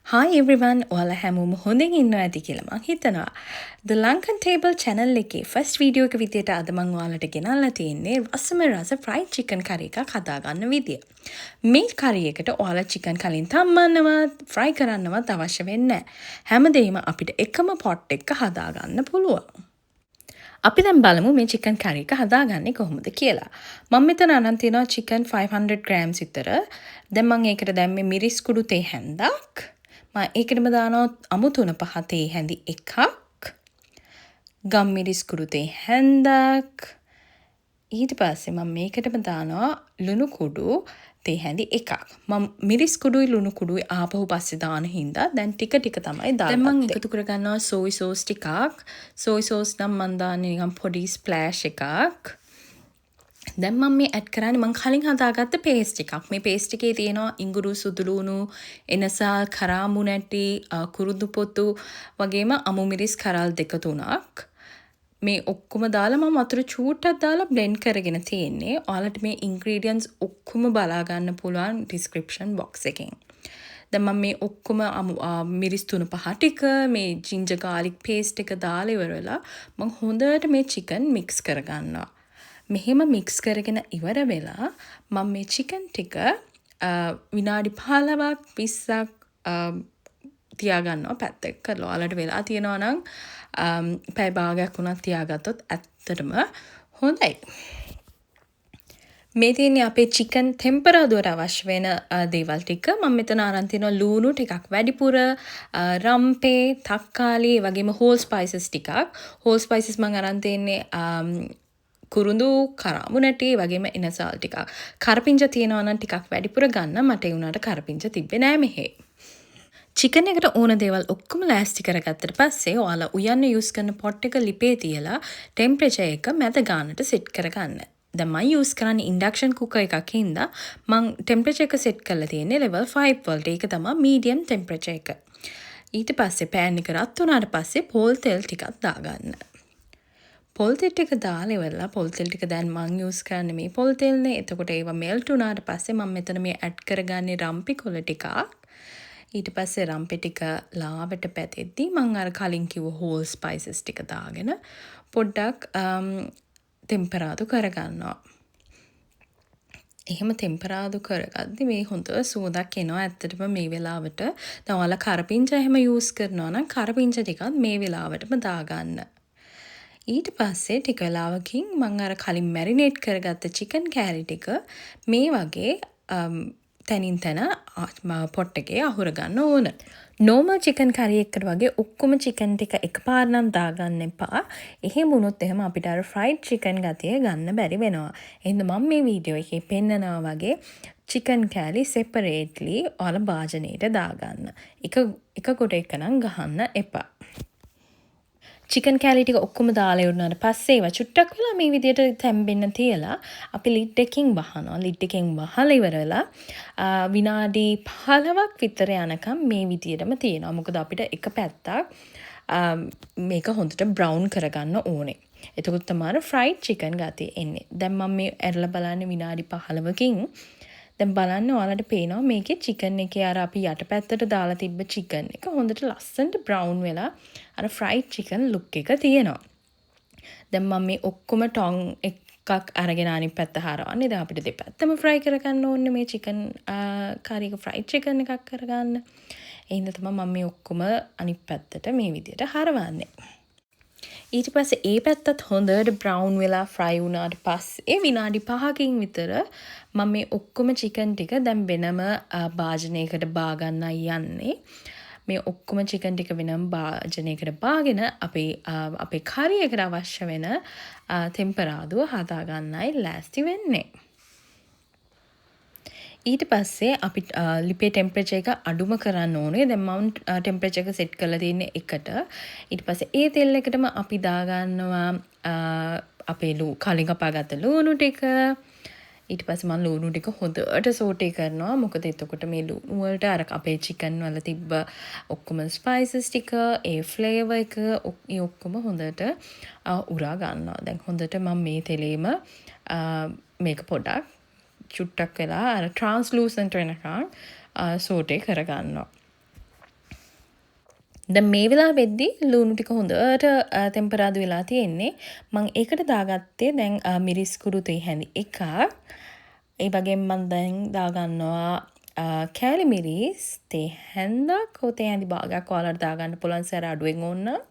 Hi everyone, ඔයාලා හැමෝම හොඳින් ඉන්නවා ඇති කියලා මං හිතනවා. The Lankan Table channel එකේ first video එක විදියට අද මං ඔයාලට ගෙනල්ලා තියෙන්නේ රසම රස fried chicken කරි එකක් හදාගන්න විදිය. මේ කරි එකට ඔයාලා චිකන් කලින් තම්බන්නවත් ෆ්‍රයි කරන්නවත් අවශ්‍ය වෙන්නේ නැහැ. හැමදේම අපිට එකම පොට් එකක හදාගන්න පුළුවන්. අපි දැන් බලමු මේ චිකන් කරි එක හදාගන්නේ කොහොමද කියලා. මම මෙතන අරන් තියෙනවා චිකන් 500 grams විතර. දැන් මං ඒකට දැම්මේ මිරිස් කුඩු තේ හැන්දක්. මම ඒකටම දානවා අමු තුන පහ තේ හැඳි එකක්. ගම්මිරිස් කුඩු තේ හැන්දක්. ඊට පස්සේ මම මේකටම දානවා ලුණු කුඩු තේ හැඳි එකක්. මම මිරිස් කුඩුයි ලුණු කුඩුයි ආපහු පස්සේ දාන හින්දා දැන් ටික ටික තමයි දාගත්තේ. දැන් මං එකතු කරගන්නවා සෝයි සෝස් ටිකක්. සෝයි සෝස් නම් මං දාන්නේ නිකන් පොඩි ස්ප්ලෑෂ් එකක්. දැන් මම මේ ඇඩ් කරන්නේ මං කලින් හදාගත්ත පේස්ට් එකක්. මේ පේස්ට් එකේ තියෙනවා ඉඟුරු, සුදු ලුණු, එනසාල්, කරාඹු නැටි, කුරුඳු පොතු වගේම අමු මිරිස් කරල් දෙක තුනක්. මේ ඔක්කොම දාලා මම වතුර චූට්ටක් දාලා බ්ලෙන්ඩ් කරගෙන තියෙන්නේ. ඔයාලට මේ ඉන්ග්‍රීඩියන්ට්ස් ඔක්කොම බලා ගන්න පුළුවන් ඩිස්ක්‍රිප්ෂන් බොක්ස් එකෙන්. දැන් මම මේ ඔක්කොම මිරිස් තුන පහ ටික, මේ ජින්ජර් ගාලික් පේස්ට් එක දාලා ඉවර වෙලා මං හොඳට මේ චිකන් මික්ස් කරගන්නවා. මෙහෙම මික්ස් කරගෙන ඉවර වෙලා මම මේ චිකන් ටික විනාඩි 15ක් 20ක් තියාගන්නවා පැත්තක කරලා. ඔයාලට වෙලා තියෙනවා නම් පැය භාගයක් වුණත් තියාගත්තොත් ඇත්තටම හොඳයි. මේ තියෙන්නේ අපේ චිකන් තෙම්පරාදුවට අවශ්‍ය වෙන දේවල් ටික. මම මෙතන අරන් තියෙනවා ලූණු ටිකක් වැඩිපුර, රම්පේ, තක්කාලි, ඒ වගේම හෝල් ස්පයිසස් ටිකක්. හෝල් ස්පයිසස් මං අරන් තියෙන්නේ කුරුඳු, කරාඹු නැටි, ඒ වගේම එනසාල් ටිකක්. කරපිංච තියෙනවා නම් ටිකක් වැඩිපුර ගන්න. මට ඒ වුණාට කරපිංච තිබ්බේ නෑ මෙහෙ. චිකන් එකට ඕන දේවල් ඔක්කොම ලෑස්ති කරගත්තට පස්සේ ඔයාලා උයන්න යූස් කරන පොට් එක ලිපේ තියලා ටෙම්පරේචර් එක මැද ගානට සෙට් කරගන්න. දැන් මං යූස් කරන්නේ ඉන්ඩක්ෂන් කුකර් එකක් හින්දා මං ටෙම්පරේචර් එක සෙට් කරලා තියෙන්නේ ලෙවල් 5 වලට. ඒක තමා මීඩියම් ටෙම්පරේචර් එක. ඊට පස්සේ පෑන් එක රත් වුණාට පස්සේ පොල් තෙල් ටිකක් දාගන්න. පොල් තෙල් ටික දාලා ඉවරලා, පොල් තෙල් ටික දැන් මං යූස් කරන්නේ මේ පොල් තෙල්නේ. එතකොට ඒවා මෙල්ට් වුණාට පස්සේ මං මෙතන මේ ඇඩ් කරගන්නේ රම්පි කොළ ටිකක්. ඊට පස්සේ රම්පෙ ටික ලාවට පැතෙද්දි මං අර කලින් කිව්ව හෝල් ස්පයිසස් ටික දාගෙන පොඩ්ඩක් තෙම්පරාදු කරගන්නවා. එහෙම තෙම්පරාදු කරගද්දි මේ හොඳ සුවඳක් එනවා ඇත්තටම මේ වෙලාවට. දැන් ඔයාලා කරපිංචා එහෙම යූස් කරනවා නම් කරපිංචා ටිකත් මේ වෙලාවටම දාගන්න. ඊට පස්සේ ටික වෙලාවකින් මං අර කලින් මැරිනේට් කරගත්ත චිකන් කෑලි ටික මේ වගේ තැනින් තැන පොට් එකේ අහුරගන්න ඕන. නෝමල් චිකන් කරි එකකට වගේ ඔක්කොම චිකන් ටික එකපාර නම් දාගන්න එපා. එහෙම වුණොත් එහෙම අපිට අර ෆ්‍රයිඩ් චිකන් ගතිය ගන්න බැරි වෙනවා. එහෙනම් මම මේ වීඩියෝ එකේ පෙන්නනවා වගේ චිකන් කෑලි සෙපරේට්ලි ඔයාලා භාජනයට දාගන්න. එක එක කොට එක නම් ගහන්න එපා. චිකන් කෑලි ටික ඔක්කොම දාලා ඉවර වුණාට පස්සේ ඒවා චුට්ටක් වෙලා මේ විදියට තැම්බෙන්න තියලා අපි ලිඩ් එකකින් වහනවා. ලිඩ් එකෙන් වහලා ඉවර වෙලා විනාඩි 15ක් විතර යනකම් මේ විදියටම තියෙනවා. මොකද අපිට එක පැත්තක් මේක හොඳට බ්‍රවුන් කරගන්න ඕනේ. එතකොට තමයි අර ෆ්‍රයිඩ් චිකන් ගතිය එන්නේ. දැන් මම මේ ඇරලා බලන්නේ විනාඩි 15කින්. දැන් බලන්න, ඔයාලට පේනවා මේකේ චිකන් එකේ අර අපි යට පැත්තට දාලා තිබ්බ චිකන් එක හොඳට ලස්සනට බ්‍රවුන් වෙලා අර ෆ්‍රයිඩ් චිකන් ලුක් එක තියෙනවා. දැන් මම මේ ඔක්කොම ටොං එකක් අරගෙන අනිත් පැත්ත හරවන්නේ. දැන් අපිට දෙපැත්තම ෆ්‍රයි කරගන්න ඕනේ මේ චිකන් කරි එක ෆ්‍රයිඩ් චිකන් එකක් කරගන්න. ඒ හින්දා තමයි මම මේ ඔක්කොම අනිත් පැත්තට මේ විදියට හරවන්නේ. ඊට පස්සේ ඒ පැත්තත් හොඳට බ්‍රවුන් වෙලා ෆ්‍රයි වුණාට පස්සේ විනාඩි 5කින් විතර මම මේ ඔක්කොම චිකන් ටික දැන් වෙනම භාජනයකට බාගන්නයි යන්නේ. මේ ඔක්කොම චිකන් ටික වෙනම භාජනයකට බාගෙන අපි අපේ කරි එකට අවශ්‍ය වෙන තෙම්පරාදුව හදාගන්නයි ලෑස්ති වෙන්නේ. ඊට පස්සේ අපි ලිපේ ටෙම්පරේචර් එක අඩුම කරන්න ඕනේ. දැන් මම ටෙම්පරේචර් එක සෙට් කරලා තියෙන්නේ එකට. ඊට පස්සේ ඒ තෙල් එකටම අපි දාගන්නවා අපේ කලින් කපාගත්ත ලූණු ටික. ඊට පස්සේ මම ලූණු ටික හොඳට සෝටේ කරනවා. මොකද එතකොට මේ ලූණු වලට අර අපේ චිකන් වල තිබ්බ ඔක්කොම ස්පයිසස් ටික, ඒ ෆ්ලේවර් එක, ඒ ඔක්කොම හොඳට උරා ගන්නවා. දැන් හොඳට මම මේ තෙලේම මේක පොඩක් චුට්ටක් වෙලා අර ට්‍රාන්ස්ලූසන්ට් වෙනකන් සෝටේ කරගන්නවා. දැන් මේ වෙලාවෙද්දි ලුණු ටික හොඳට තෙම්පරාදු වෙලා තියෙන්නේ. මං ඒකට දාගත්තේ දැන් මිරිස් කුඩු තේ හැඳි එකක්. ඒ වගේම මං දැන් දාගන්නවා කෑලි මිරිස් තේ හැන්දක් හෝ තේ හැඳි භාගයක්. ඔයාලට දාගන්න පුළුවන් සැර අඩුවෙන් ඕන නම්.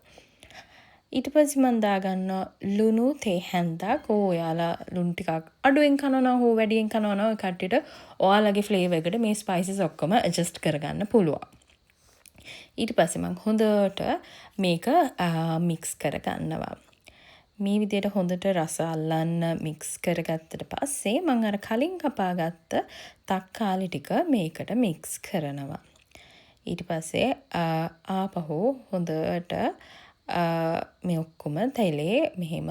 ඊට පස්සේ මං දාගන්නවා ලුණු තේ හැන්දක්. ඕ ඔයාලා ලුණු ටිකක් අඩුවෙන් කනවා නම් හෝ වැඩියෙන් කනවා නම්, ඔය කට්ටියට ඔයාලගේ ෆ්ලේවර් එකට මේ ස්පයිසස් ඔක්කොම ඇඩ්ජස්ට් කරගන්න පුළුවන්. ඊට පස්සේ මං හොඳට මේක මික්ස් කරගන්නවා. මේ විදියට හොඳට රස අල්ලන්න මික්ස් කරගත්තට පස්සේ මං අර කලින් කපාගත්ත තක්කාලි ටික මේකට මික්ස් කරනවා. ඊට පස්සේ ආපහු හොඳට මේ ඔක්කොම තෙලේ මෙහෙම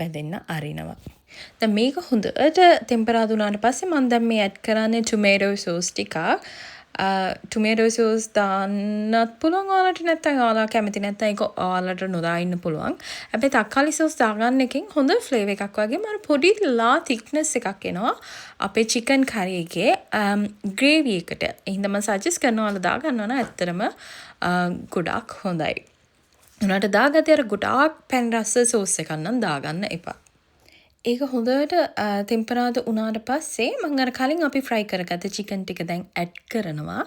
බැදෙන්න අරිනවා. දැන් මේක හොඳට තෙම්පරාදු වුණාට පස්සේ මං දැන් මේ ඇඩ් කරන්නේ ටොමේටෝ සෝස් ටිකක්. ටොමේටෝ සෝස් දාන්නත් පුළුවන් ඔයාලට, නැත්නම් ඔයාලා කැමති නැත්නම් ඒක ඔයාලට නොදා ඉන්න පුළුවන්. හැබැයි තක්කාලි සෝස් දාගන්න එකෙන් හොඳ ෆ්ලේවර් එකක් වගේම අර පොඩි ලා තික්නස් එකක් එනවා අපේ චිකන් කරි එකේ ග්‍රේවි එකට. ඒ හින්දා මම සජෙස්ට් කරනවා, ඔයාලා දාගන්නවා නම් ඇත්තටම ගොඩාක් හොඳයි. උනාට දාගත්තේ අර ගොඩාක් පැන් රස සෝස් එකක් නම් දාගන්න එපා. ඒක හොඳට තෙම්පරාදු වුණාට පස්සේ මං අර කලින් අපි ෆ්‍රයි කරගත්ත චිකන් ටික දැන් ඇඩ් කරනවා.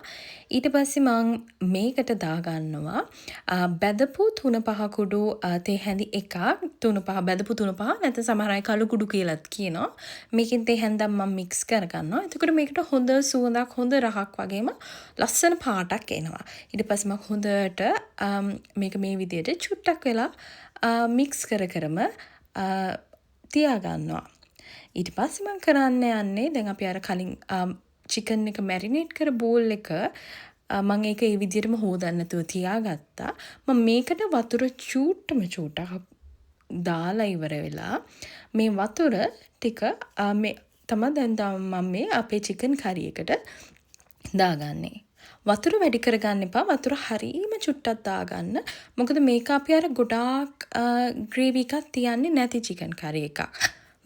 ඊට පස්සේ මං මේකට දාගන්නවා බැදපු තුන පහ කුඩු තේ හැඳි එකක්. තුන පහ, බැදපු තුන පහ, නැත්නම් සමහර අය කළු කුඩු කියලාත් කියනවා. මේකෙන් තේ හැන්දක් මං මික්ස් කරගන්නවා. එතකොට මේකට හොඳ සුවඳක්, හොඳ රහක් වගේම ලස්සන පාටක් එනවා. ඊට පස්සේ මං හොඳට මේක මේ විදියට චුට්ටක් වෙලා මික්ස් කර කරම තියාගන්නවා. ඊට පස්සේ මං කරන්න යන්නේ, දැන් අපි අර කලින් චිකන් එක මැරිනේට් කර බෝල් එක මං ඒක ඒ විදිහටම හෝදන්න නැතුව තියාගත්තා. මං මේකට වතුර චූට්ටම චූට්ටක් දාලා ඉවර වෙලා මේ වතුර ටික මේ තමයි දැන් මම මේ අපේ චිකන් කරි එකට දාගන්නේ. වතුර වැඩි කරගන්න එපා. වතුර හරීම චුට්ටක් දාගන්න. මොකද මේක අපි අර ගොඩාක් ග්‍රේවි එකක් තියන්නේ නැති චිකන් කරි එකක්.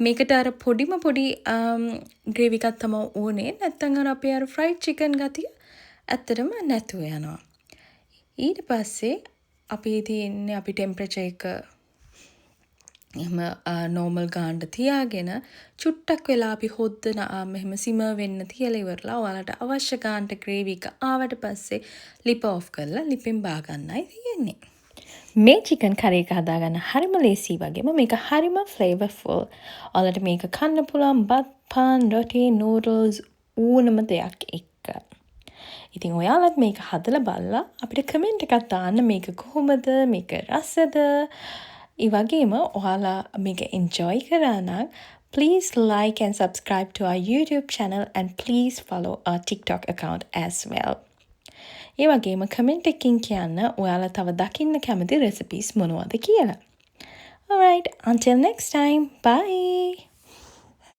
මේකට අර පොඩිම පොඩි ග්‍රේවි එකක් තමයි ඕනේ. නැත්තම් අර අපේ අර ෆ්‍රයිඩ් චිකන් ගතිය ඇත්තටම නැතුව යනවා. ඊට පස්සේ අපි තියෙන්නේ අපි ටෙම්පරේචර් එක එහෙම නෝමල් ගානට තියාගෙන චුට්ටක් වෙලා අපි හොද්ද මෙහෙම සිමර් වෙන්න තියලා ඉවරලා, ඔයාලට අවශ්‍ය ගානට ග්‍රේවි එක ආවට පස්සේ ලිප ඔෆ් කරලා ලිපෙන් බාගන්නයි තියෙන්නේ. මේ චිකන් කරි එක හදාගන්න හරිම ලේසි වගේම මේක හරිම ෆ්ලේවර්ෆුල්. ඔයාලට මේක කන්න පුළුවන් බත්, පාන්, රොටි, නූඩල්ස් ඕනම දෙයක් එක්ක. ඉතින් ඔයාලත් මේක හදලා බලලා අපිට කමෙන්ට් එකක් දාන්න මේක කොහොමද, මේක රසද? ඒ වගේම ඔයාලා මේක එන්ජොයි කරා නම් please like and subscribe to our YouTube channel and please follow our TikTok account as well. ඒ වගේම කමෙන්ට් එකකින් කියන්න ඔයාලා තව දකින්න කැමති රෙසිපීස් මොනවද කියලා. Alright, until next time. Bye.